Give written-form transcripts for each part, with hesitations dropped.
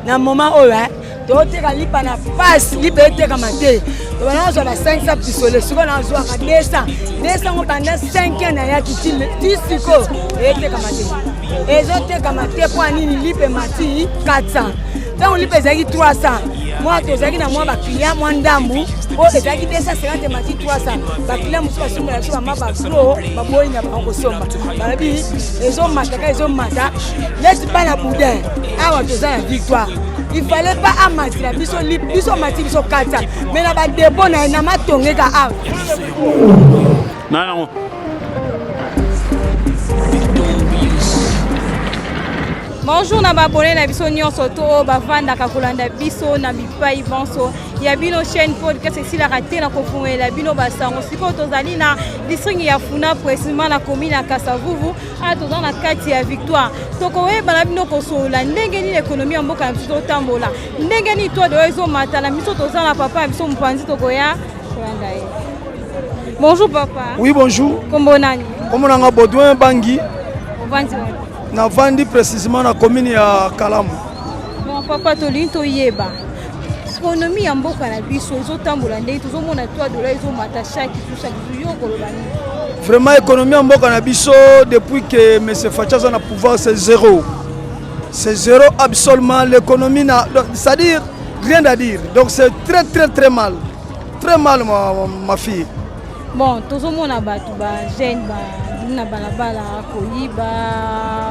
Na moment oyo toteka lipa na pasi, lipa etekama te. Tobanda nazwa ba 500 pistolet, sikoyo nazwaka 200 200 ngo banda 5 ans nayaki ti sikoyo etekama te, ezotekama te. Mpo nini? Lipa emati 400. Ntango lipa ezalaki 300, mwa tozalaki na mwa baclient mwa ndambu. Oyo ezalaki 250 emati 300. Baclient mosusu basombela biso bama bagros, baboyi na bango kosomba, balobi ezomataka, ezomata neti bana boudin. Awa toza na Victoire, il fallait pas amatila biso, biso amati biso 400, mais na badépôt na ye na matongeka awa. Nango. Bonjour na baabonnés na biso nyonso to oyo bavandaka kolanda biso na bipai bonso ya bino chaîne podcast esilaka te na kofungolela bino basango. Sikoyo tozali na district ya Funa, précisément na commune ya Kasavubu. Awa toza na kati ya Victoire. Tokoyeba na bino kosolola ndenge nini économie ya mboka na biso totambola, ndenge nini to oyo ezomata na biso. Toza na papa ya biso mopanzi, tokoya kolanda ye. Bonjour papa. Oui, bonjour. Kombo nani? Kombo nanga Baudouin Bangi. Ovandi wapi? Navandi précisément na commune ya Kalamu. Bon papa, tolingi toyeba économie ya mboka na biso ezotambola ndenge tozomona 3 dollar ezomata chaque jour, chaque jour. Yo koloba nini? Vraiment, économie ya mboka na biso, depuis que M. Fatshi aza na pouvoir, c'est zéro. C'est zéro absolument l'économie na, c'est-à-dire rien à dire. Donc c'est très très très mal. Très mal, ma fille. Bon, tozomona bato bajeune babimi na balabala koyiba,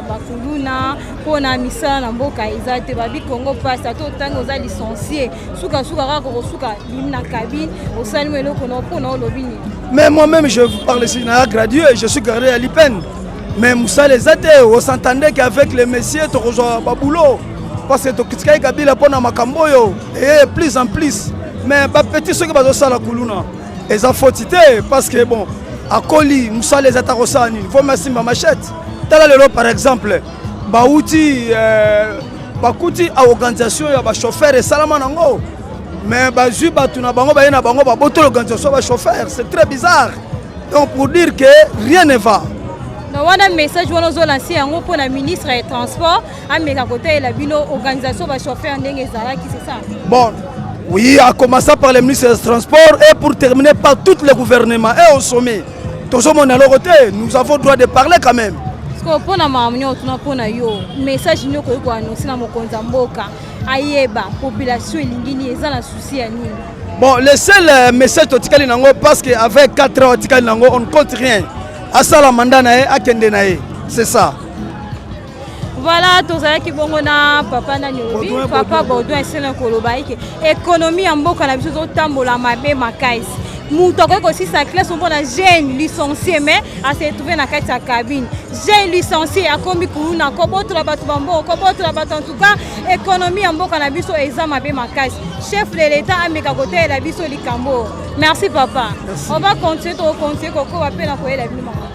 bakuluna, mpona misala na mboka eza te. Babi Kongo mpasi, ata otangi, oza licencié, sukasuka kaka kokosuka bimi na cabine, osalimi eloko na mpona olobi nini? Mais moi-même, je vous parle ici, na gradué, je suis gradué à l'IPN. Mais mosala eza te. On s'entendait qu'avec les messieurs tokozwa baboulot, parce que tocritiquaki Kabila mpona makambo oyo eye plus en plus. Mais bapetits soki bazosala kuluna, eza foti te, parce que bon, akoli, mosala eza ta, kosala nini? Faut masimba machette. Tala lelo par exemple, bauti bakuti organisation ya bachauffeur esalama nango, mais bazwi bato na bango, baye na bango, babotoli organisation ya bachauffeur. C'est très bizarre. Donc pour dire que rien ne va. Donc wana message wana ozolancer yango mpona ministre ya transport ameka kotalela bino organisation bachauffeur ndenge ezalaki, c'est ça? Bon, oui, à commencer par le ministre des Transports et pour terminer par tout le gouvernement et au sommet. Tozomona eloko te, nous avons droit de parler quand même. Parce que mpona makambo nyonso tuna, mpona yo message nini okoki koannoncer na mokonzi ya mboka, ayeba population elingi nini, eza na souci ya nini? Bon, le seul message totikali nango, parce que avec 4 ans otikali nango, on ne compte rien. Asala mandat na ye, akende na ye. C'est ça. Voilà, tozalaki bongo na papa nani olobi? Baudouin. Papa Baudouin. Esena koloba eke économie ya mboka na biso ezotambola mabe makasi. Moto akoki kosisa classe, omona jeune licencié, mais ase retrouve na kati ya cabine. Jeune licencié akomi kuluna, kobotola bato bambongo, kobotola bato. En tout cas, économie ya mboka na biso eza mabe makasi. Chef de l'État ameka kotalela biso likambo oyo. Merci papa. Merci. On va continuer, tokocontinue kokoba mpe na koyela bino makambo.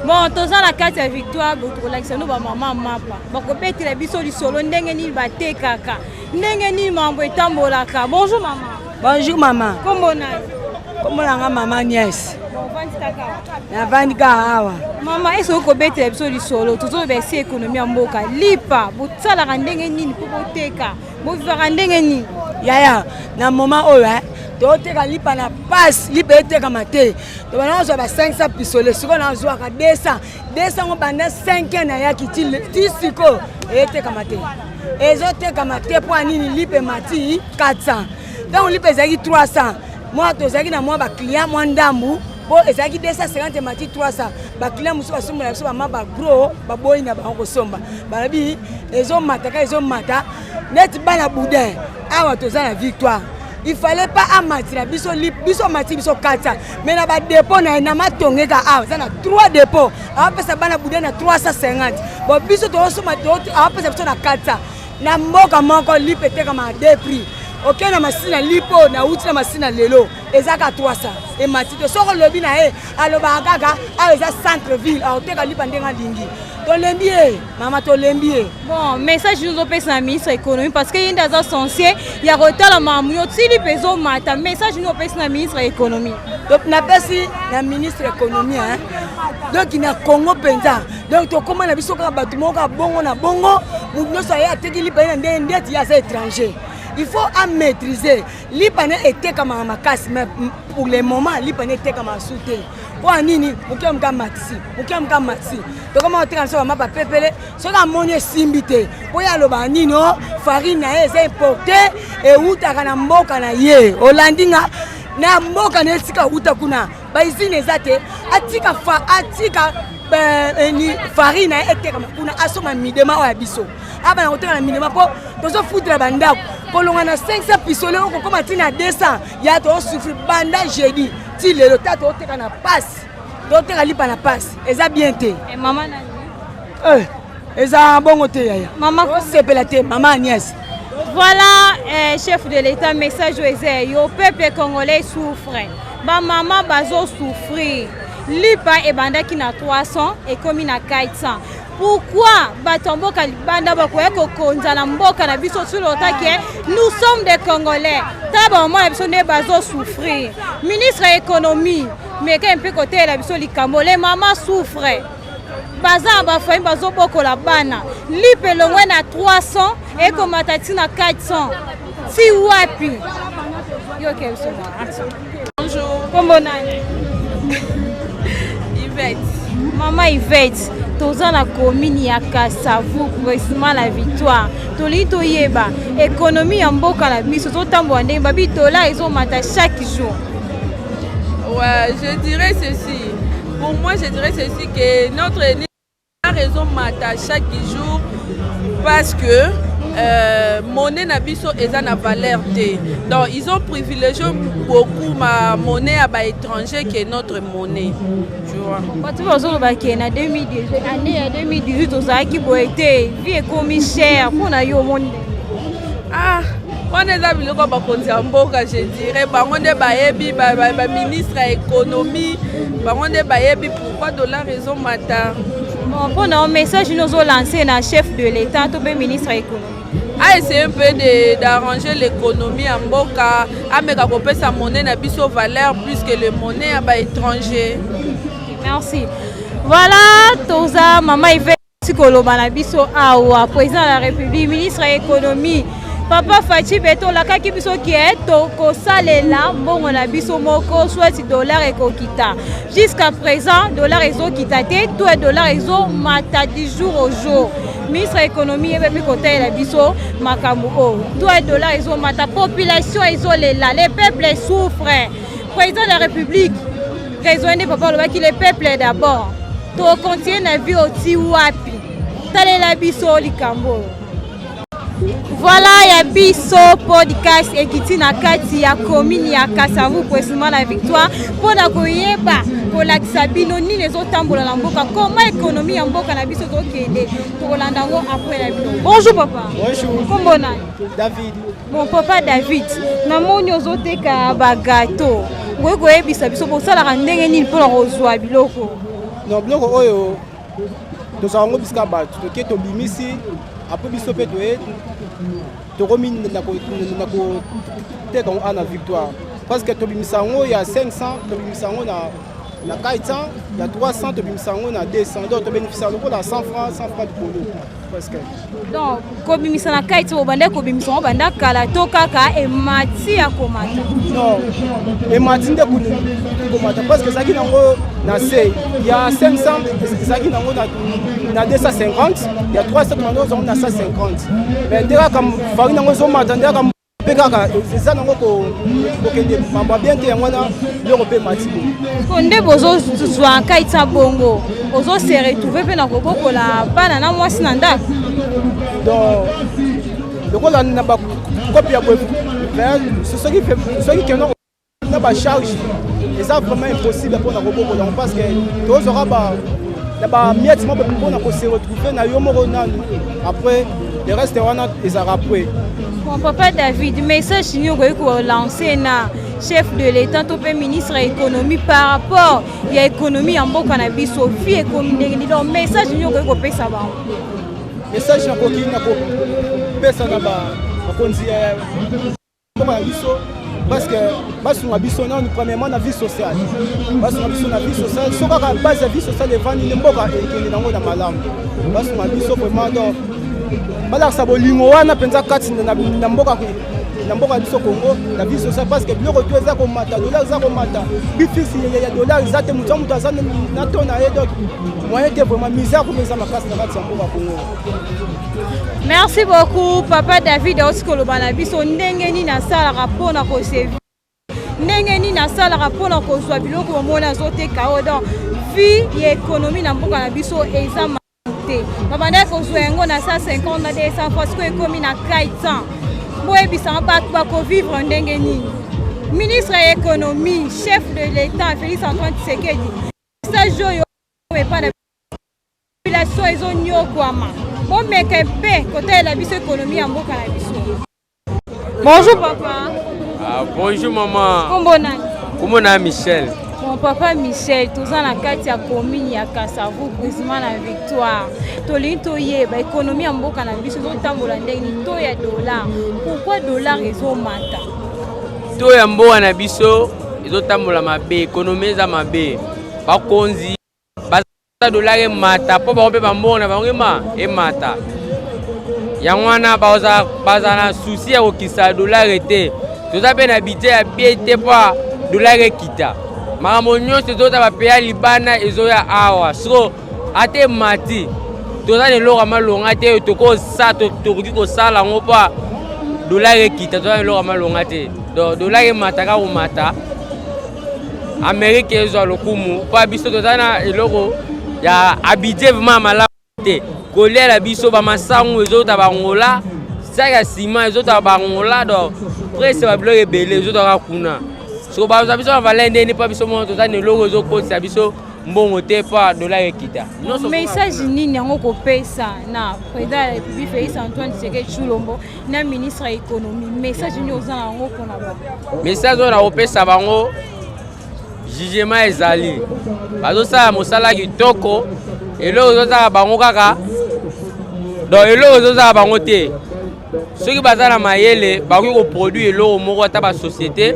Bon, toza na kati ya Victoire, tokolakisa no bamama mapa, bakobetela biso lisolo ndenge nini batekaka, ndenge nini mambo etambolaka. Bonjour mama. Bonjour mama. Kombo nani? Kombo nanga mama Agnès. Ovandi kaka? Navandi kaka awa. Mama, ese okoki kobetela biso lisolo? Tozoloba esi économie ya mboka, lipa bosalaka ndenge nini mpo boteka, bovivaka ndenge nini? Yaya, na moment oyo toteka lipa na pasi, lipa etekama te. Tobanda nazwa ba 500 pistolet, sikoyo nazwaka 200 200 ngo banda 5 ans nayaki ti sikoyo etekama te, ezotekama te. Mpo nini? Lipa emati 400. Ntango lipa ezalaki 300, mwa tozalaki na mwa baclient mwa ndambu. Po ezalaki 250 emati 300. Baclient mosusu basombela biso bama bagros, baboyi na bango kosomba, balobi ezomataka, ezomata neti bana boudin. Awa toza na Victoire, il fallait pas amatila biso, biso amati biso 400, mais na badépôt na ye na matongeka awa eza na 3 dépôt, awapesa bana boudin na 350. Bon, biso tozosomba, awapesa biso na 400. Na mboka moko lipa etekama na deux prix. Okei na Masina, lipo nauti na Masina lelo eza ka 300, emati te. Soki olobi na ye, alobaka kaka awa eza centre ville, aoteka lipa ndenge alingi. Tolembi ye mama, tolembi ye. Bon, message nini ozopesa na ministre économie? Parce que ye nde aza censé ya kotala makambo yo tili mpe ezomata. Message nini opesi na ministre ya économie? Napesi na ministre économie, hein. Donc na Congo mpenza, donc tokóma na biso kaka bato moko kaka bongo na bongo. Moto nyonso aye ateki lipa ye na ndenge ndeti ye aza étranger. Il faut amaîtriser lipa ne etekamaka makasi, mais pour le moment lipa ne etekamaka su te. Mpo ya nini? Moke moke amatisi, moke moke amatisi. Tokoma koteka biso bamapa pepele. Soki amoni esimbi te, mpo ye alobaka nini? O farine na ye eza importe, ewutaka na mboka na ye. Olandi nga na mboka na esika awuta kuna, bausine eza te. Atika fa, atika ni farine na ye etekama kuna, asomba midema oyo ya biso, abana koteka na midema, mpo tozofutela bandako. Kolonga na 500 pistolet okokoma ntina 200 ya tozosouffrir banda jeudi ti lelo. Ta tozoteka na pasi, tozoteka lipa na pasi, eza bien te. Mama nani? Eza bongo te, yaya. Mama. Osepela te, mama Agnès. Voilà, chef de l'État, message oyo eza yo. Peuple congolais souffre, bamama bazosouffrir. Lipa ebandaki na 300, ekomi na 400. Pourquoi bato ya mboka libanda bakoya kokonza na mboka na biso sur lota ke nous sommes des Congolais? Tala bamama na biso nde bazosouffrir. Ministre ya économie, meke mpe koteyela biso likambo. Les mama souffre, baza na bafamille, bazobokola bana. Lipa elongwe na 300, ekomata ntina 400, ti wapi? Yoke biso. Bonjour. Kombo nani? Yvette. Mama Yvette, toza na commune ya Kasavu, précisément la Victoire. Tolingi toyeba économie ya mboka na biso totambola ndenge babi dollar ezomata chaque jour. Ouais, je dirais ceci. Pour moi, je dirais ceci, que notre raison mata chaque jour parce que monnaie na biso eza na valeur te. Donc ils ont privilégié beaucoup ma monnaie ya baétranger que notre monnaie, tu vois. Bato bazoloba ke na 2018, année ya 2018, tozalaki boye te, vie ekomi cher. Mpona yo, omoni ndenge? Ah, wana eza biloko bakonzi ya mboka, je dirais bango nde bayebi, baministre ya économie, bango nde bayebi pourquoi dollar ezomata. Bon, mpona yo, message nini ozolance na chef de l'État to mpe ministre ya économie? A essayer un peu d'arranger l'économie ya mboka, ameka kopesa monnaie na biso valeur plus que le monnaie ya baétranger. Merci. Voilà, toza mama Yvette koloba na biso awa. Président de la République, ministre ya économie, papa Fatshi Béton, olakaki biso ke tokosalela mbongo na biso moko, soit dollar ekokita. Jusqu'à présent dollar ezokita te, to ya dollar ezomata du jour au jour. Ministre ya économie, yebebi kotalela biso makambo oyo. To ya dollar ezomata, population ezolela, le peuple souffre. Président de la République, raison nde papa alobaki le peuple d'abord. Tokontinue na vie oti wapi? Talela biso likambo oyo. Voilà, ya biso podcast ekiti na kati ya commune ya Kasavu, précisément na Victoire, mpona koyeba kolakisa bino nini ezotambola na mboka, koma économie ya mboka na biso tokende tokolanda yango après na bino. Bonjour papa. Bonjour. Kombo nani? David. Bon, papa David, namoni ozoteka bagâteau. Okoki koyebisa biso bosalaka ndenge nini mpona kozwa biloko? Non, biloko oyo tozwaka yango bisika bato toke tobimisi. Après biso mpe toye tokomi na koteka yango a na Victoire, parce que tobimisa yango ya 500, tobimisa yango na 400, ya 300 tobimisa yango na 200. Donc tobénéficia lokola 100 francs, 100 francs likolo presque. Donc kobimisa na kati, obanda kobimisa yango banda kala to kaka emati ya komata? Non, emati nde komata, parce que ezalaki nango na se ya 500, ezalaki nango na 250, ya 300 tobanda ozango na 150. Mais nde kaka farine yango ezomata, nde kaka mpe kaka eza nango kokende mambo ya bien te. Yango wana biloko mpe emati boye. Ko nde bozozwa kati ya bongo, ozose retrouve mpe na kobokola bana na mwasi na ndako? Donc lokola na bakopi ya boye, soki kenda na bacharge, eza vraiment impossible mpona kobokola yango, parce que tozwaka na bamiettes moko mpona kose retrouver na yo moko nanu. Après, le reste wana ezalaka après. Bon, papa David, message nini okoki kolance na chef de l'État to mpe ministre ya économie par rapport ya économie ya mboka na biso? Vie ekomi ndenge nini? Donc message nini okoki kopesa bango? Message nakoki na kopesa na bakonzi ya mboka na biso. Parce que basunga biso nanu premièrement na vie sociale, basunga biso na vie sociale. So kaka base ya vie sociale evandi nde mboka ekende nango na malamu. Basunga biso vraiment, donc balakisa bolingo wana mpenza kati na mboka, na mboka ya biso Congo, na vie sociale, parce que biloko to eza komata, dollar eza komata, bifisi ya dollar eza te. Moto moto aza na to na ye, donc moyen te. Vraiment misère kuna eza makasi na kati ya mboka Congo. Merci beaucoup, papa David. Auti koloba na biso ndenge nini asalaka mpona kosevi, ndenge nini asalaka mpona kozwa biloko bomona azoteka oyo. Donc vie ya économie na mboka na biso eza te. Babandaki kozwa yango na 150 na 200 fois, sikoyo ekomi na 400. Boyebisanga, bato bakovivre ndenge nini? Ministre ya économie, chef de l'État Félix Antoine Tshisekedi, message oyo epa na population ezonyokwama, bomeka mpe kotalela biso économie ya mboka na biso. Bonjour papa. Ah, bonjour maman. Kombo nani? Kombo na Michel. Bon papa Michel, toza na kati ya commune ya Kasavu, président na Victoire. Tolingi toyeba économie ya mboka na biso ezotambola ndenge nini, taux ya dollar. Pourquoi dollar ezomata? Taux ya mboka na biso ezotambola mabe, économie eza mabe. Bakonzi baza dollar emata mpo bango mpe bambongo na bango emata. Yango wana bazala na souci ya kokisa dollar te. Toza mpe na budget ya bien te mpo dollar ekita. Makambo nyonso ezota bapeya libanda ezoya awa. Siko ata emati, toza na eloko ya malonga te. Tokoki kosala yango mpo dollar ekita, toza na eloko ya malonga te. Donc dollar emata kaka komata, Amérique ezwa lokumu, mpo biso toza na eloko ya budget vraiment malamu te. Koliala biso bamasangu ezota bangola, saki ya nsima ezotaka bangola, donc presque babiloko ebele ezotaka kuna. Soko bazwa biso na valeur ndeni, mpo biso moko toza na eloko ezokotisa biso mbongo te mpo dollar ekita. Message nini yango kopesa na président ya République Félix Antoine Tshisekedi Tshilombo na ministre ya économie? Message nini oza na yango mpona bango? Message oyo nakopesa bango, jugement ezali bazosala mosala kitoko. Eloko ezosala bango kaka, donc eloko ezosala bango te. Soki baza na mayele, bakoki koproduire eloko moko, ata basociété.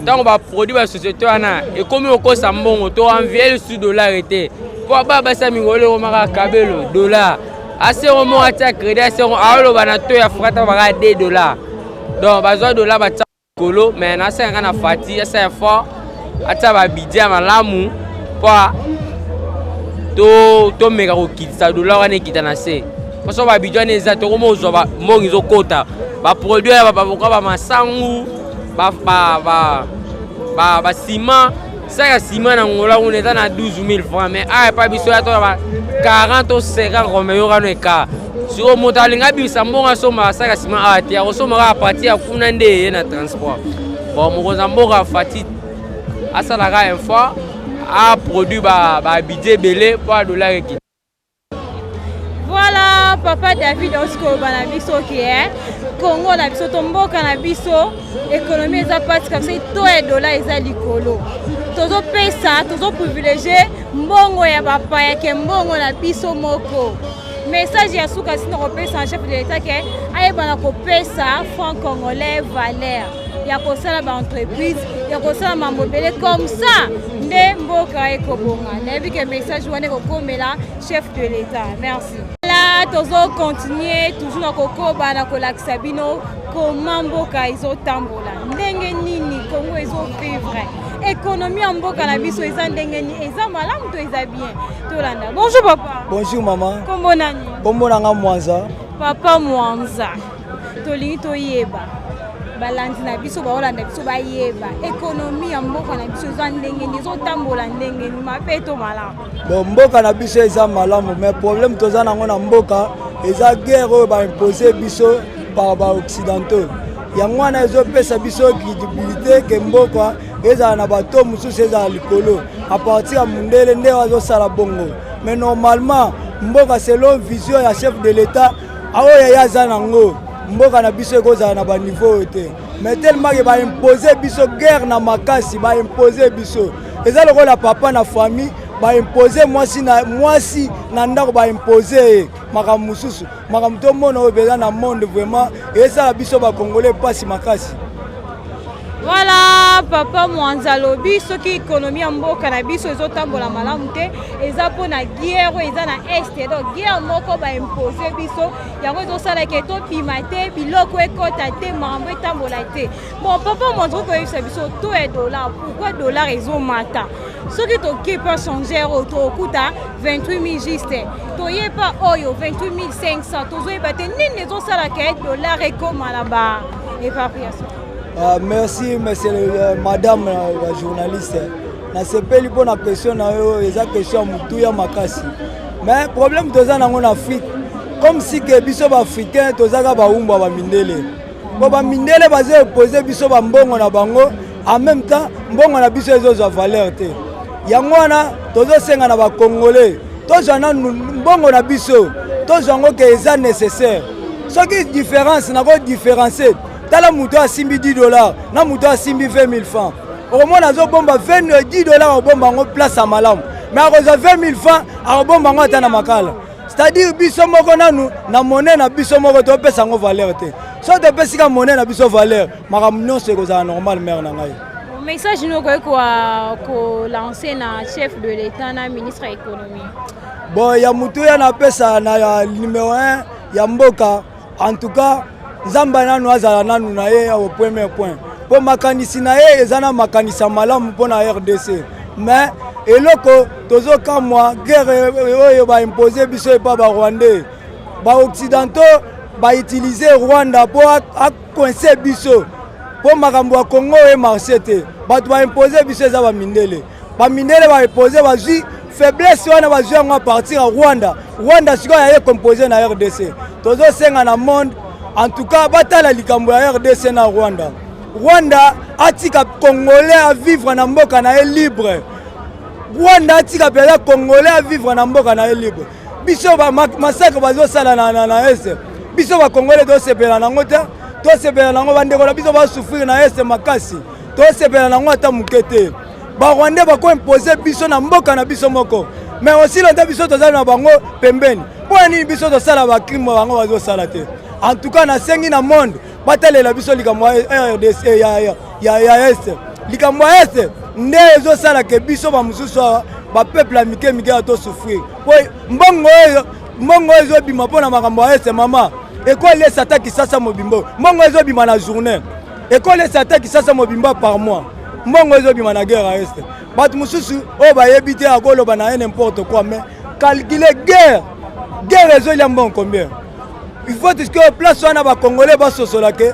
Ntango baproduit basociété wana ekomi kokosa mbongo, to envie lisusu dollar te, mpo ba basi ya mikolo ekomaka kabelo dollar. Asengo moko atia crédit, asengo aoloba na to ya frata baka 2 dollar. Donc bazwa dollar batia likolo, mais nasengaka na Fati asala effort, atia babudget ya malamu mpo tomeka kokitisa dollar wana ekita na se. Mposo babudget wana eza, tokoma kozwa mbongo ezokota, baproduit ya baboka, bamasangu, basima. Saka ya nsima na Ngola kuna eza na 12 000 francs, mais awa epa biso ya to ba 40 to 50 kome yokano eka. Sikoyo moto alingi abimisa mbongo asomba saka ya nsima awa te, akosomba kaka partir ya kuna nde eye na transport. Bon, mokonzi ya mboka Fati asalaka effort, aproduit babudget ebele mpo adollar ekita. Voilà, papa David osikoloba na biso ke Congo na biso to mboka na biso économie eza mpasi kabisa, taux ya dollar eza likolo, tozopesa, tozoprivilégie mbongo ya bapaya ke mbongo na biso moko. Message ya suka sina kopesa chef de l'État ke ayebana kopesa franc congolais valeur ya kosala baentreprise, ya kosala mambo ebele, comme ça nde mboka ekobonga. Nayebi ke message wana ekokomela chef de l'État. Merci. La tozocontinue toujours na kokoba na kolakisa bino koma mboka ezotambola ndenge nini, Kongo ezovivre, économie ya mboka na biso eza ndenge nini, eza malamu to eza bien. Tolanda. Bonjour papa. Bonjour mama. Kombo nani? Kombo nanga Mwanza. Papa Mwanza, tolingi toyeba, balandi na biso baolanda biso bayeba économie ya mboka na biso eza ndenge nini, ezotambola ndenge nini, mabe to malamu? Bon, mboka na biso eza malamu, mais problème toza nango na mboka eza guerre oyo baimpose biso par baoccidentaux. Yango wana ezopesa biso crédibilité ke mboka ezala na bato mosusu ezala likolo à partir ya mundele nde azosala bongo. Mais normalement mboka, selon vision ya chef de l'État oyo ye aza nango, mboka na biso ekozala na baniveau oyo te. Mais tellement ke baimpose biso guerre na makasi, baimpose biso, eza lokola papa na famille baimpose mwasi na mwasi na ndako, baimpose ye makambo mosusu. Makambo tomona oyo mpenza na monde, vraiment esala biso bacongolais mpasi makasi. Voilà, papa Mwanza alobi soki économie ya mboka na biso ezotambola malamu te eza mpo na guerre oyo eza na est donc guerre moko baimpose biso yango ezosala ke tobima te biloko ekɔta te makambo etambola te. Bon, papa Mwanza okoki koyebisa biso taux ya dollar, pourquoi dollar ezomata? Soki toke pa changer oyo tokokuta 28 000 juste, toye pa oyo 28 500, tozoyeba te nini ezosala ke dollar ekoma na ba évacuation. Merci monsieur madame la journaliste. Nasepeli mpo na question na yo, eza question ya motuya makasi. Mais problème toza nango na Afrique, comme si ke biso baafricain tozaka bawumbwa bamindele, mpo bamindele baza impose biso bambongo na bango, en même temps mbongo na biso ezozwa valeur te. Yango wana tozosenga na bacongolais tozwa nanu mbongo na biso, tozwa yango ke eza nécessaire. Soki différence nako différencie, tala moto asimbi 10 $ na moto asimbi 20 000 francs, okomona azobomba 10 $, akobomba yango place ya malamu, mais akozwa 20 000 francs, akobomba yango ata na makala. C'est-à-dire biso moko nanu na monnaie na biso moko topesa yango valeur te. So topesika monnaie na biso valeur, makambo nyonso ekozala normal, mare na ngai. Message nini okoki kolancer na chef de l'État na ministre ya économie? Bon, ya motuya napesa na ya numéro 1 ya mboka, en tout cas Nzambe nanu azala nanu na ye au premier point, mpo makanisi na ye eza na makanisi ya malamu mpo na RDC. Mais eloko tozokamwa, guerre oyo baimpose biso epa barwandais, baoccidentaux bautilize Rwanda mpo acoince biso, mpo makambo ya Congo emarche te. Bato baimpose biso eza bamindele. Bamindele baimpose, bazwi faiblesse wana, bazwi yango à partir ya Rwanda. Rwanda sikoyo aye compose na RDC. Tozosenga na monde en tout cas batala likambo ya RDC na Rwanda. Rwanda atika Congolais avivre na mboka na ye libre. Rwanda atika mpenza Congolais avivre na mboka na ye libre. Biso massacre bazosala na est, biso bacongolais tosepela nango te, tosepela nango. Bandeko na biso basouffrir na est makasi, tosepela nango ata moke te. Barwandais bakoimpose biso na mboka na biso moko, mais aussi longtemps biso tozali na bango pembeni, mpo ya nini biso tosala bacrime bango bazosala te? En tout cas nasengi na monde batalela biso likambo ya RDC ya est. Likambo ya est nde ezosala ke biso bamosusu awa, bapeuple ya mike mike ya tosouffrir, po mbongo oyo ezobima mpo na makambo ya est, mama, ekolesa ata Kisasa mobimba. Mbongo ezobima na journée ekolesa ata Kisasa mobimba par mois. Mbongo ezobima na guerre ya est, bato mosusu oyo bayebi te akoloba na ye n'importe quoi, mais calcule guerre ezolia mbongo combien. Il faut que place wana bacongolais basosola ke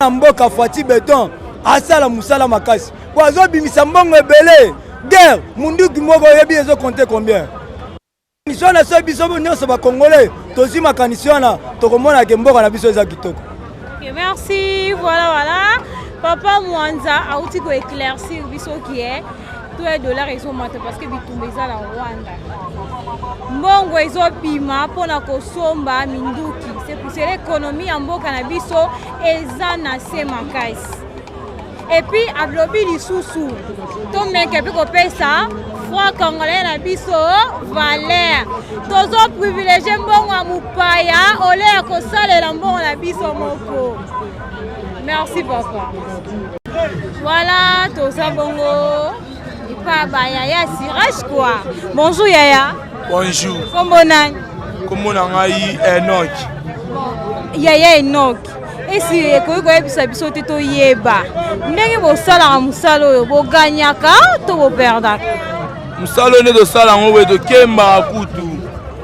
na mboka Fatshi Béton asala mosala makasi, po azobimisa mbongo ebele. Guerre, munduki moko oyebi ezocompte combien? Makanisi wana, so biso nyonso bacongolais tozwi makanisi wana, tokomona ke mboka na biso eza kitoko. Ok, merci. Voilà. Papa Mwanza auti ko éclaircir biso qui est taux ya dollar ezomata parce que bitumba eza na Rwanda. Mbongo ezobima mpona kosomba minduki. C'est pour cela économie ya mboka na biso eza na se makasi. Et puis alobi lisusu tomeke mpe kopesa franc congolais na biso valeur. Tozoprivilégie mbongo ya mopaya ole ya kosalela mbongo na biso moko. Merci papa. Voilà, toza bongo epa bayaya cirage quoi. Bonjour yaya. Bonjour. Kombo nani? Kombo na ngai Enoch. Yaya Enoch, esi ekoki koyebisa biso te toyeba ndenge bosalaka mosala oyo, boganyaka to boperdaka? Mosala oyo nde tosala yango boye, tokembaka kutu,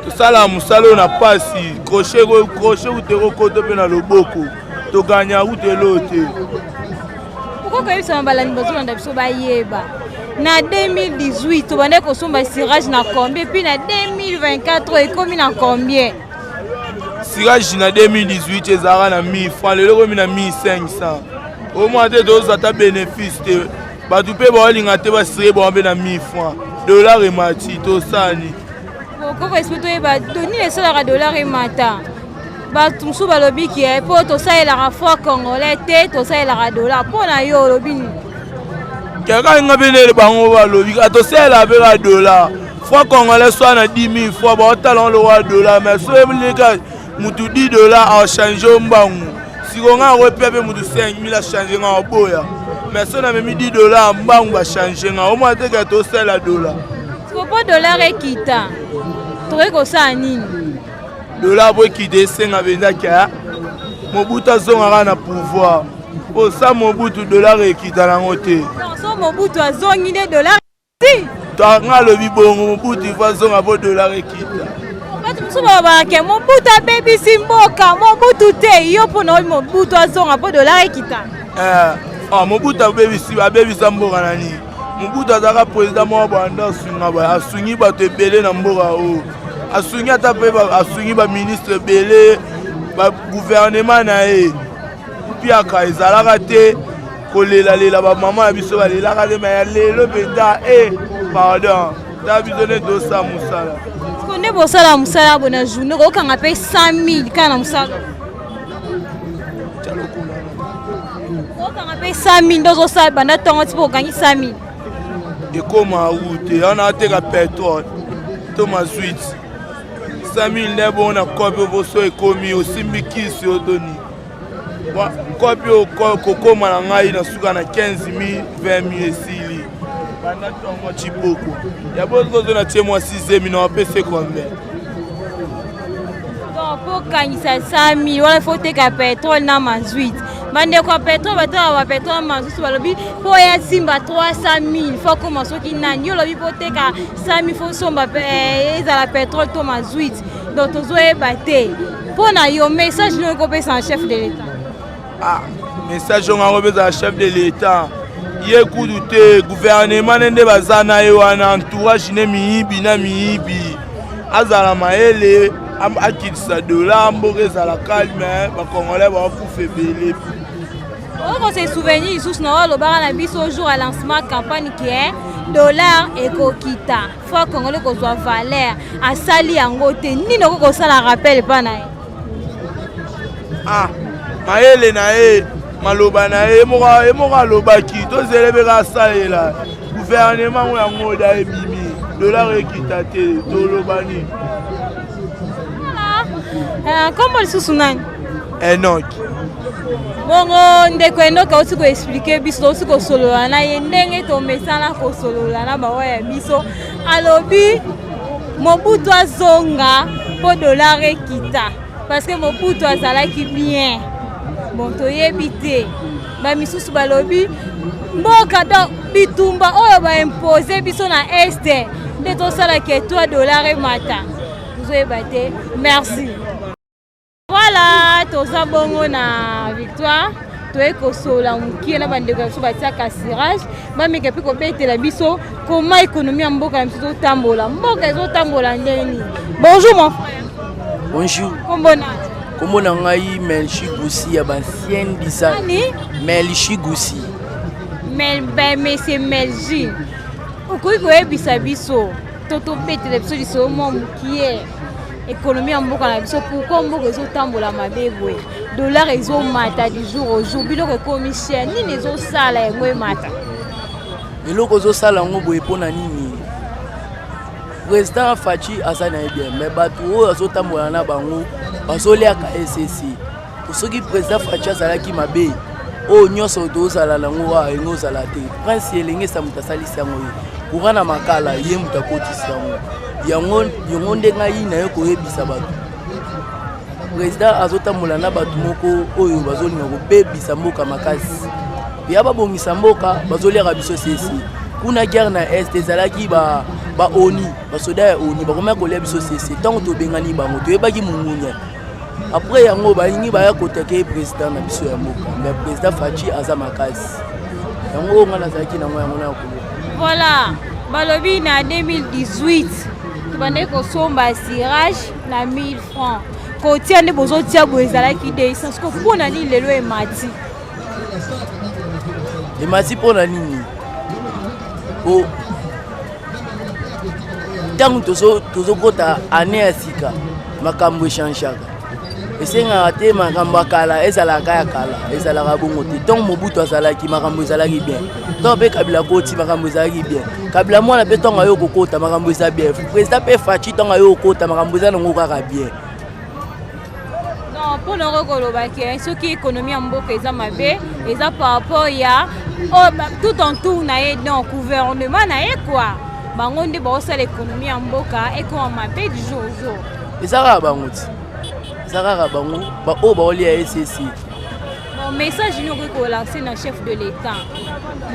tosalaka mosala oyo na pasi, crochet crochet kutu ekokota mpe na loboko, toganyaka kutu eloo te. Okoki koyebisa na balandi bazolanda biso bayeba na 2018 tobandaki kosomba cirage na combien, puis na 2024 ekomi na combien? Cirage na 2018 ezalaka na 1000 francs, lelo ekomi na 1500. Omona te, tozwa ata bénéfice te. Bato mpe baolinga te, basire bango mpe na 1000 francs. Dollar emati, tosani. Koko esprit, toyeba nini esalaka dollar emata. Bato mosusu balobi ke mpo tosalelaka franc congolais te, tosalelaka dollar. Mpo na yo olobi nini? Kaka nga mpe nde bango balobi kaka tosalela mpe ka dollar. Franc congolais so na 10 000 fois, baotala ngo lokola dollar, mais so eleka mutu 10 $ achange mbangu. Siko nga akoepia mpe mutu 5 000 achange, nga oboya. Mais so namemi 10 dollar, mbangu bachange nga. Omona te ke tosala dollar. Siko mpo dollar ekita, tokoki kosala nini? Dollar po ekita, esenga mpenza ke Mobutu azongaka na pouvoir. Po sa Mobutu, dollar ekita nango te. So Mobutu azongi nde dollar ti? Nga alobi bongo, Mobutu ifo azonga po dollar ekita. Bato mosusu balobaka ke Mobutu abebisi mboka. Mobutu te, yo mpo na oyo Mobutu azonga mpo dollar ekita? Eh, Mobutu abebisi, abebisa mboka na nini? Mobutu azalaka président moko banda asunga, asungi bato ebele na mboka oyo, asungi ata mpe asungi baministre ebele, bagouvernement na ye. Mpiaka ezalaka te, kolelalela bamama na biso balelaka te. Ma ya lelo mpenza, e pardon, ta biso nde tosala mosala. Siko nde bosala mosala bo na journée kokanga mpe 100 000 kaka na mosala, okanga mpe 100 000 nde ozosala banda ntongo ti mpo okangi 100 000? Ekoma route wana, ateka pétrole to mazout, 100 000 nde bongo na kopi boso ekomi osimbi kisi otoni kopi kokóma na ngai na suka na 15 000, 20 000 esili banda ntongo ciboko ya bozo na tie mwa 6 na wapese combien? Donc mpo okangisa 100 000 wana, faut oteka pétrole na mazout. Bandeko ya pétrole batala bapétrole na mazout, balobi mpo oya simba 300 000, faut akóma soki nani. Yo olobi mpo oteka 100 000, faut osomba ezala pétrole to mazout. Donc tozoyeba te. Mpo na yo, message nini okopesa na chef de l'État? Ah, message oyo ngango opesa na chef de l'État, ye kudu te, gouvernement ne nde baza na ye wana, entourage ne miyibi na miyibi. Azala mayele, akitisa dollar, mboka ezala calme, bacongolais bakufa ebele. Oko se souvenir lisusu na oyo alobaka na biso jour ya lancement campagne ke dollar ekokita, franc congolais kozwa valeur. Asali yango te. Nini okoki kosala rappel epa na ye? Ah, mayele na ye, maloba na ye ye moko alobaki, tozele mpe asalela gouvernement ngo yango da ebimi, dollar ekita te, toloba nini? Nkombo lisusu nani? Enok. Bongo ndeko Enok auti koexpliquer biso, auti kosolola na ye ndenge tomesana kosolola na bawa ya biso. Alobi Mobutu azonga mpo dollar ekita, parce que Mobutu azalaki bien. Bon, toyebi te. Bamisusu balobi mboka, donc bitumba oyo baimpose biso na Est nde tosalaka etoi dollar emata. Tozoyeba te. Merci. Voilà, toza bongo na Victoire, toye kosola mokie na bandeko ya biso batiaka cirage, bameka mpe kobetela biso koma économie ya mboka na biso ezotambola, mboka ezotambola ndenge nini. Bonjour mon frère. Bonjour. Kombo na? Kombo na ngai Melchi Gusi ya bancienne design. Nani? Melchi Gusi. Mel, ben, monsieur Melji, okoki koyebisa biso to tobetela biso lisolo mwa mokie, économie ya mboka na biso, pourquoi mboka ezotambola mabe boye, dollar ezomata du jour au jour, biloko ekomi cher, nini ezosala yango emata? Eloko ozosala yango boye mpo na nini? Président Fatshi aza na ye bien, mais bato oyo azotambola na bango bazoliaka ecc. Soki président Fatshi azalaki mabe, oyo nyonso tozala nango awa yango ozala te. Prince Elengesa moto asalisi yango, ye courant na Makala, ye moto akotisi yango. Yango yango nde ngai naye koyebisa bato, président azotambola na bato moko oyo bazolinga kobebisa mboka makasi. Ya babongisa mboka, bazoliaka biso sesi. Kuna guerre na Est ezalaki, ba baoni basoda ya ONU bakomaki kolia biso sese. Ntango tobengani bango, toyebaki mongunya. Après yango balingi baya kotake président na biso ya mboka, mais président Fatshi aza makasi. Yango oyo ngai nazalaki nango, yango na koloba. Voilà, balobi na 2018 tobandaki kosomba cirage na 1000 francs, kotia nde bozotia boye ezalaki 200. Siko mpona nini lelo emati? Emati mpo na nini? Po ntango tozokɔta année ya sika, makambo echangeaka. Esengaka te makambo ya kala ezalaka ya kala, ezalaka bongo te. Ntango Mobutu azalaki, makambo ezalaki bien. Ntango mpe Kabila koti, makambo ezalaki bien. Kabila mwana mpe ntango ayo kokota, makambo eza bien. Président mpe Fatshi, ntango ayo kokota, makambo eza nango kaka bien. Non, mpo na okoki koloba ke soki économie ya mboka eza mabe, eza par rapport ya Oyo tout entour na ye, donc gouvernement na ye quoi, bango nde baosala économie ya mboka ekoma mabe du jour au jour. Eza kaka bango ti, eza kaka bango baoyo baolia esesi. Bon, message nini okoki kolancer na chef de l'État?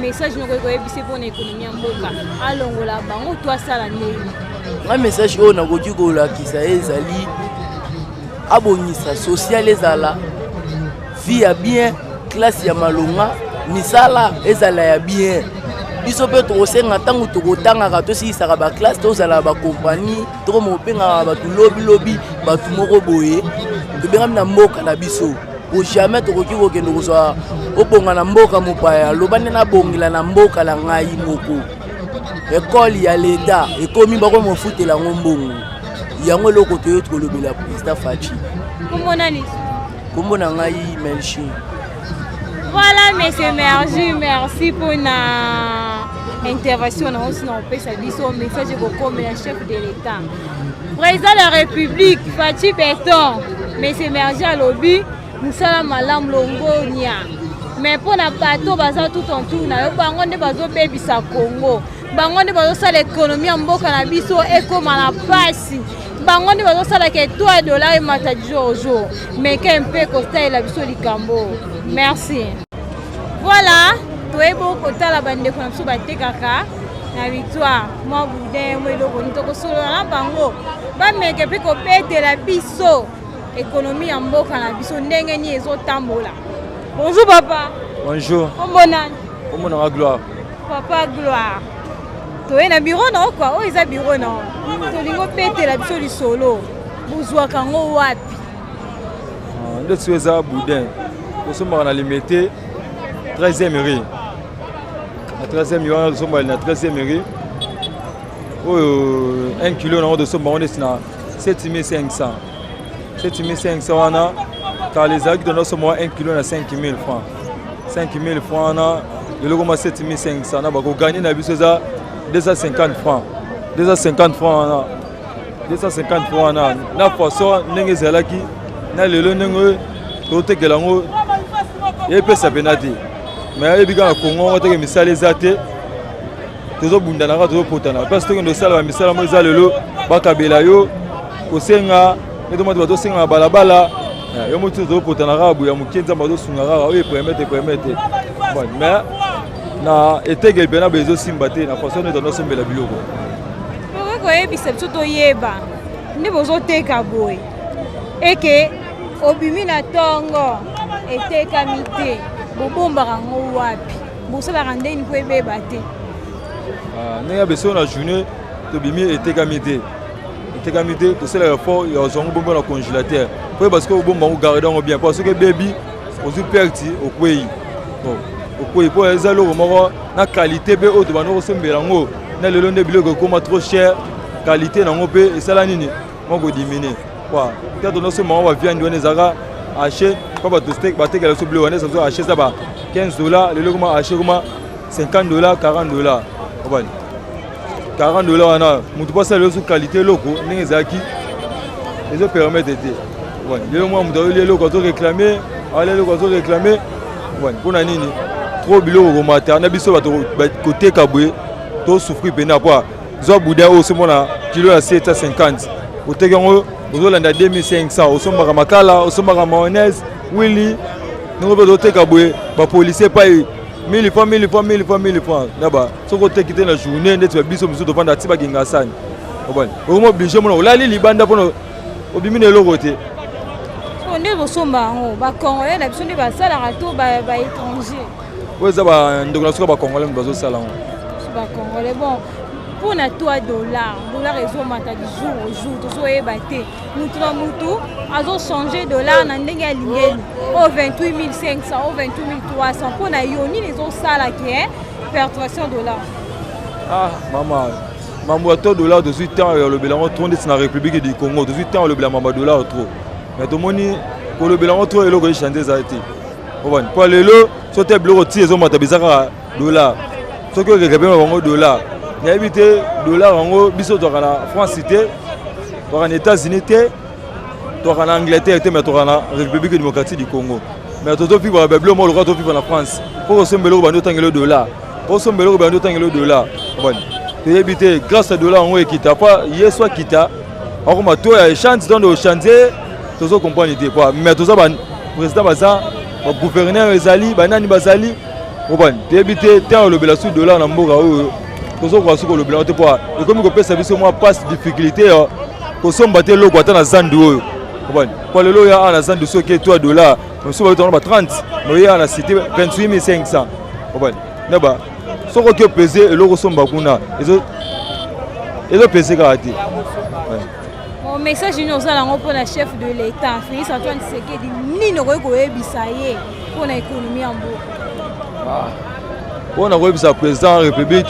Message nini okoki koyebisa mpona économie ya mboka, alongola bango to asala ndenge? Nga message oyo nakoki kolakisa ye ezali abongisa social, ezala vie ya bien, classe ya malonga, misala ezala ya bien. Biso mpe tokosenga ntango tokotangaka, tosilisaka baclasse, tozala bacompagnie, tokoma kobengaka bato lobilobi, bato moko boye tobengami na mboka na biso. Po jamais tokoki kokende kozwa obonga na mboka mopaya. Loba nde nabongela na mboka na ngai moko. Ekole ya leta ekomi, bakomi kofutela yango mbongo. Yango eloko toyoti kolobela président Fatshi. Kombo nani? Kombo na ngai Melchi. Voilà, monsieur Mergi, merci pour na intervention na osi na opesa biso message ekokomela chef de l'État, président de la République Fatshi Béton. Monsieur Mergi alobi mosala malamu, longonia, mais mpo na bato baza tout autour na yo, bango nde bazobebisa Congo, bango nde bazosala économie ya mboka na biso ekóma na pasi, bango nde bazosalaka etoi dollar emata du jour au jour. Meke mpe kosalela biso likambo. Merci. Voilà, toyebi kotala bandeko na biso batekaka na Victoire mwa boudin, mwa eloko nini. Tokosolola na bango, bameke mpe kobetela biso économie ya mboka na biso ndenge nini ezotambola. Bonjour papa. Bonjour. Kombo nani? Kombo nanga Gloire. Papa Gloire, toye na bureau na yo kua. Oyo eza bureau na yo. Tolingi obetela biso lisolo, bozwaka yango wapi? Nde soki eza boudin, tosombaka na Limete, 13e rue. Na 13e rue wana tosombaka, na 13e rue oyo 1 kilo nango tosomba yango neti na 7500. 7500 wana kala ezalaki tondosomba 1 kilo na 5000 francs. 5000 francs wana lelo koma 7500. Na bakoganye na biso eza 250 francs. 250 francs wana, 250 francs wana, na façon ndenge ezalaki na lelo ndenge totekela yango, epesa mpena te. Mais ayebi kaka Kongo yango teke misala eza te. Tozobundana kaka, tozopotana place tokende kosala bamisala mo eza. Lelo bakabela yo kosenga nde tomati, bazosenga na balabala yo moti. Tozopotana kaka boya moke, Nzambe azosunga kaka oyo epermettre, epermettre. Bon, mais na etekeli mpena boye ezosimba te na façon nde tonosombela biloko. Okoki koyebisa biso toyeba nde bozoteka boye, eke obimi na ntongo etekami te, bobombaka yango wapi? Bosalaka ndeni mpo ebeba te? Ndenge ya biso na journée tobimi etekami te, etekami te, tosalaka effort ya kozwa yango bomba na congélateur po yeba soki obomba yango, garde yango bien, po soki ebebi ozwi perte, okwei. Bon, okwei mpo eza eloko moko na qualité mpe oyo tobanda kosombela yango na lelo nde biloko ekóma trop cher, qualité nango mpe esala nini moko kodiminuer kwa te. Tonosomba yango baviande wana ezalaka haché mpo bato batekela biso biloko wana eza haché, eza ba 15 dollar. Lelo ekoma haché, ekoma 50 dollar, 40 dollar. Obani 40 dollar wana, motu mpo asala so qualité eloko ndenge ezalaki ezopermettre te. Lelo mwa moto azolia eloko azoréclame, alia eloko azoréclame. Mpona nini trop biloko komata na biso bato koteka boye? Tosouffrir mpena po zwa boudin oyo osomona kilo ya 750, oteki yango ozolanda 2500. Osombaka makala, osombaka mayonnaise, wili, ndenge mpe ozoteka boye, bapolicier epai 1000 francs, 1000 francs, 1000 francs, 1000 francs na ba. Soki oteki te na journée, ndeti babiso mosusu tovanda ti bagenga sani, obani okoma obligé mona olali libanda mpona obimi na eloko te. Nde bosomba yango, bacongolais na biso nde basalaka to baétranger? Oyo eza bandeko na soka bacongolais moto bazosala yango. Bacongolais. Bon, mpona toi, dollar ezomata du jour au jour, tozoyeba te. Mutu na mutu azochange dollar na ndenge alingeli, oyo 28 500, oyo 28 300. Mpona yo, nini ezosala ke perturbation dollar? Ah mama, mambo ya to dollar, tozwi temps ya olobela yango trop. Ndeti na République du Congo, tozwi temps olobela mambo ya dollar trop, mais tomoni kolobela yango trop, eloko echange eza te. Obani mpo lelo so te biloko ti ezomata, biza kaka dollar. Soki okeke mpe bango dollar, nayebi te dollar yango. Biso twaka na France te, twaka na États-Unis te, twaka na Angleterre te, mais twaka na République démocratique du Congo. Mais tozovivre babilo moko lokola tovivre na France. Mpo kosomba eloko bandi otangela dollar, osomba eloko bandi otangela dollar, boni toyebi te. Grâce ya dollar yango ekita po ye so akita akoma to ya echange, donc ochange tozo comprendre te po. Mais toza ba président, baza ba gouverneur, ezali banani bazali obani, toyebi te te. Olobela su dollar na mboka oyo, tozokoka su kolobela yango te po ekomi kopesa biso mwa passe, difficulté ya kosomba te eloko ata na zandu oyo, obani po lelo oyo awa na zandu soki etwa dollar mosusu bayotango ba 30, mais oye awa na cité 28 500, obani na ba soki oki opese eloko osomba kuna ezopese kaka te. Bon, message nini ozala yango mpona chef de l'État Félix Antoine Tshisekedi? Nini okoki koyebisa ye mpona économie ya mboka? Mpona koyebisa président ya République,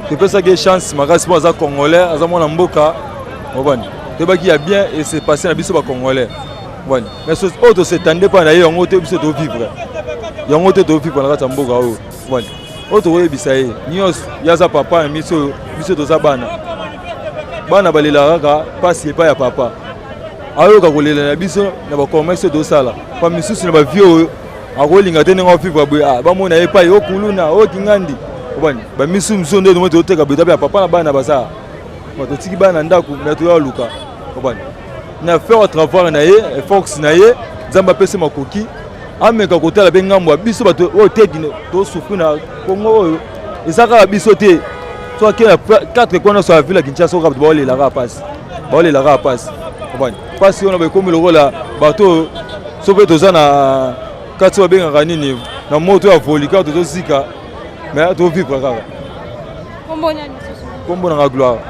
topesaki ye chance makasi mpo aza Congolais, aza mwana mboka, obani toyebaki ya bien ese passe na biso Bacongolais, obani. Mais oyo tosetande mpa na ye yango te, biso tovivre yango te, tovivre na kati ya mboka oyo, obani. Oyo tokoyebisa ye nyonso, ye aza papa na biso oyo, biso toza bana. Bana balelaka kaka mpasi epai ya papa, ayoka kolela na biso na bacommerce oyo tosala pa misusu na bavie oyo akolinga te ndenge ovivre boye. Ah, bamona ye epai okuluna okingandi, obani bamisu mosusu nde tomoi toteka boye ya papa na bana baza totiki bana na ndako, me toya luka, obani na faire travail na ye, force na ye. Nzambe apesi makoki, ameka kotala mpe ngambo ya biso bato oyo teki tosouffrir na Kongo oyo. Eza kaka biso te, so ake na quatre coin nyonso ya ville ya Kinshasa, oyo bato baolelaka mpasi, baolelaka mpasi, obani mpasi wana bakomi lokola bato oyo so mpe toza na kati babengaka nini na moto ya volcan, tozozika, mais tovivre kaka. Kombo nanga Gloire.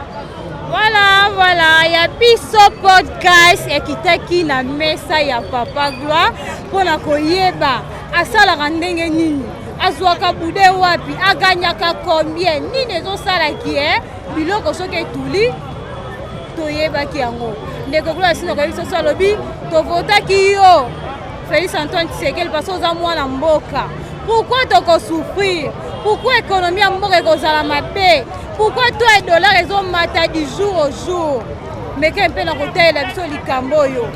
Voilà, ya biso podcast ekitaki na mesa ya papa Gloire mpona koyeba asalaka ndenge nini, azwaka bude wapi, aganyaka combien, nini ezosalaki e biloko soki etuli. Toyebaki yango. Ndeko Gloire Sino koyebi soso alobi tovotaki yo Félix Antoine Tshisekedi parce oza mwana mboka. Pourquoi tokosouffrir? Pourquoi économie ya mboka ekozala mabe? Pourquoi to ya dollar ezomata du jour au jour? Meke mpe na kotalela biso likambo oyo,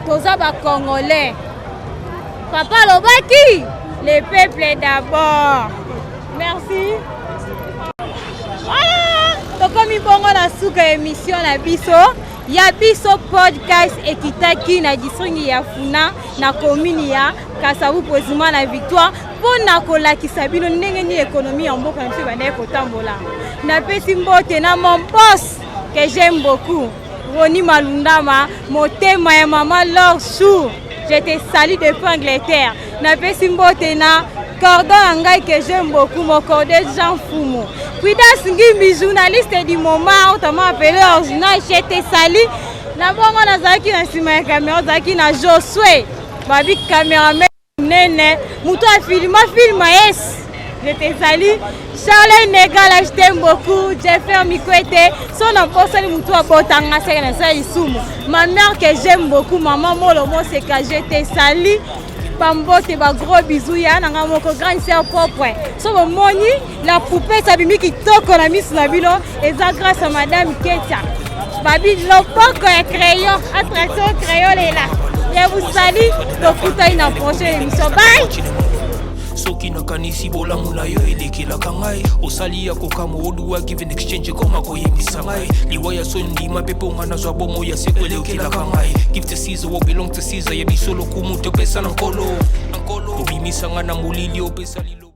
toza Bacongolais. Papa alobaki le peuple d'abord. Merci. Voilà, tokomi bongo na suka ya émission na biso ya biso podcast ekitaki na district ya Funa, na commune ya Kasavu, président na Victoire, mpo na kolakisa bino ndenge nini économie ya mboka na biso ebandaki kotambola. Napesi mbote na mon boss que j'aime beaucoup, Roni Malundama, motema ya mama Lor Chou, je te salue depuis Angleterre. Napesi mbote na cordon na ngai que j'aime beaucoup, mon cordon Jean Fumu Puidas Ngimbi, journaliste du moment, autrement appelé original, je te salue. Na bongo nazalaki na nsima ya caméra, ozalaki na Josue babi, caméraman nene, moto afilma filma yes, je te salue. Charles Negala, je t'aime beaucoup. Jeffer Mikwete, so na posali moto abotanga seke na sala lisumu. Ma mère que j'aime beaucoup, maman Molo Moseka, je te salue. Bambote, ba gros bisous ya nanga moko grande sœur propre. So bomoni la poupée sabimi kitoko na misu na bino, eza grâce à madame Ketia. Babi loboko ya crayon, attraction crayon lela. Je vous salue, tokutani na prochaine émission. Bye. Soki nakanisi bolamu na yo elekelaka ngai, osali ya kokamwa, oduwa give and exchange ekoma koyebisa ngai liwa ya soni, ndima mpe mponga nazwa bomo ya seko elekelaka ngai. Give to Caesar what belong to Caesar, ya biso lokumu topesa na Nkolo. Obimisanga na molili, opesa lilo.